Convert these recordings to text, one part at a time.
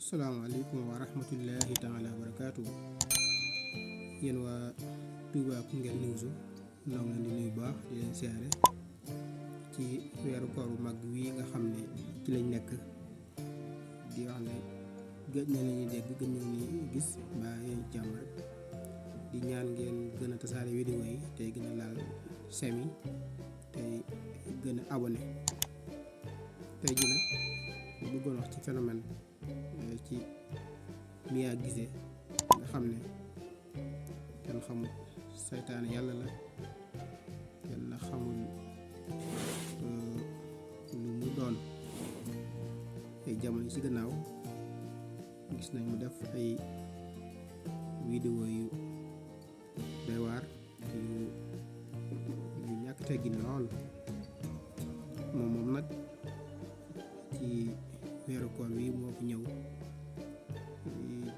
asalaamaaleykum wa rahmatullahi taala wa barakaatu yéen waa Touba Koungheul News noo ngi leen di nuyu baax di leen siyaare ci weeru koor bu mag wii nga xam ne ci lañ nekk di wax ne gëj na lañuy dégg gëj na lañuy gis mbaa yéen jàmm rek di ñaan ngeen gën a tasaare vidéo yi tey gën a laal semi tey gën a abonné tey ji nag bu bëggoon wax ci phénomène ci Mia Guissé nga xam ne kenn xamul saytaane yàlla la kenn xamul lu mu doon ay jamono yi ci gannaaw gis nañ mu def ay vidéo yu doy waar yu ñàkk teggin lool moom nag ci weeru koor wi moo fi ñëw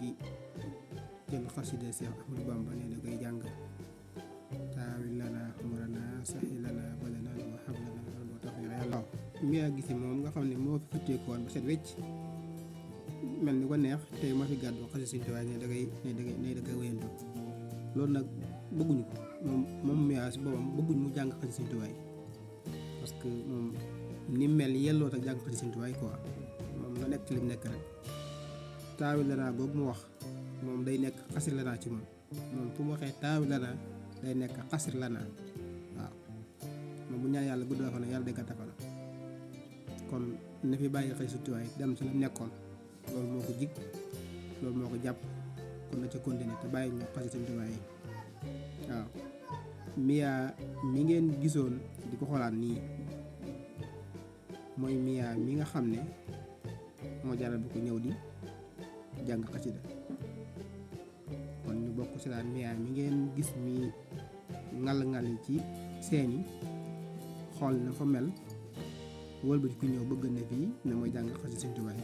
di jël xasida Seex Ahmadu Bamba ne da koy jàng taawil lana umrana saxi lana balana wa hab lana wa tawfiq yàlla. Mia Guissé moom nga xam ne moo fi futteekoon ba set wecc mel ni ko neex tey ma fi gàddu xasida Sëñ Tuubaa ne da koy wéyantu loolu nag bëgguñu ko moom Mia si boppam bëgguñ mu jàng xasida Sëñ Tuubaa parce que moom ni mel yelloo tak jàng xasida Sëñ Tuubaa quoi moom na nekk ci lim nekk rek taawil lanaa boobu mu wax moom day nekk xasir lanaa ci moom fu mu waxee taawil lanaa day nekk xasir lanaa waaw moom bu ñaan yàlla gudd fan yàlla day gàtt fan kon na fi bàyyi xasida Sëñ Tuubaa dem ci la nekkoon loolu moo ko jig loolu moo ko jàpp kon na ca continuer te bàyyi ñu xasida Sëñ Tuubaa waaw Mia mi ngeen gisoon di ko xoolaat nii mooy Mia mi nga xam ne moo jaral bu ko ñëw di jàng xasida kon ñu bokk ci daan Mia mi ngeen gis mi ngal ci seeni xool na fa mel wëlbati ku ñëw bëgg na fii ne mooy jàng xasida Sëñ Tuubaa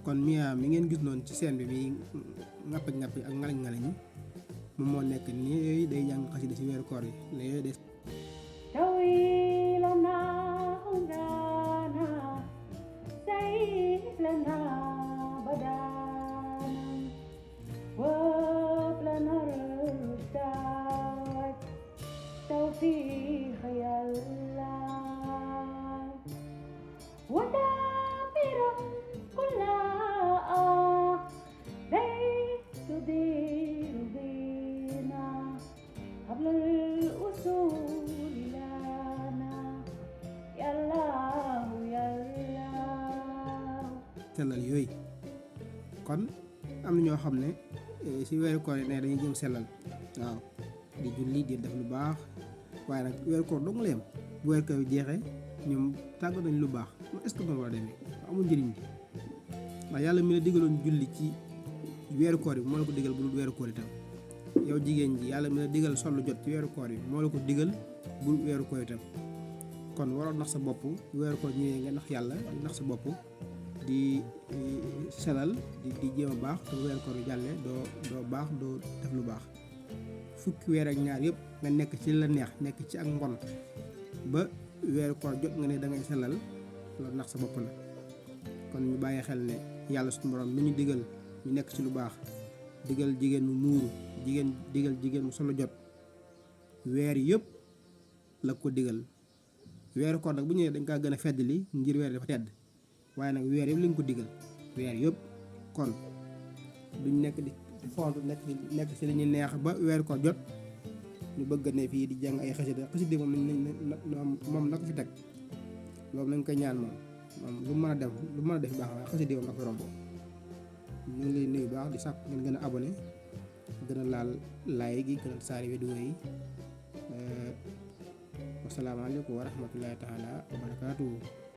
kon Mia mi ngeen gis noonu ci scène bi mi ngappi ak ngalañ moom moo nekk nii yooyu day jàng xasida ci weeru koor yi ne yooyu day tawilana umrana saylana badana wablana rushda tawfiq yalla ودابر كل تدير بنا قبل الوصول لنا يا الله يا الله sellal yooyu kon am na ñoo xam ne ci weeru koor yi ne dañuy jëm sellal waaw di julli di def lu baax waaye nag weeru koor dong la yem bu weeru koor jeexee ñoom tàggat nañ lu baax est-ce que noonu war a demee amul njëriñ bi ndax yàlla mi la digaloon julli ci weeru koor yi moo la ko digal bu dul weeru koor itam yow jigéen ji yàlla mi la digal sol lu jot ci weeru koor yi moo la ko digal bu dul weeru koor itam kon waroon nax sa bopp weeru koor ñëwee nga nax yàlla di nax sa bopp di selal di jéem a baax te weeru koor yi jàllee doo baax doo def lu baax fukki weer ak ñaar yëpp nga nekk ci la neex nekk ci ak mbon ba weeru koor jot nga ne da ngay sellal loolu nax sa bopp la kon ñu bàyyi xel ne yàlla suñu borom mi ñu digal ñu nekk ci lu baax digal jigéen mu muuru digal jigéen mu solo jot weer yëpp la ko digal weeru koor nag bu ñëwee dañ kaa gën a feddali ngir weer dafa tedd waaye nag weer yëpp lañ ko digal weer yëpp kon duñ nekk di font nekk ci li ñuy neex ba weer ko jot ñu bëgg ne fii di jàng ay xasida moom na ko fi teg loolu nañ koy ñaan moom lu mën a def baax waaye xasida moom na ko romb ñu ngi lay nuyu baax di sàkk ngeen gën a abonné gën a laal like gi gën a saari vidéo yi wasalaamaaleykum wa rahmatullahi taala wa barakaatuhu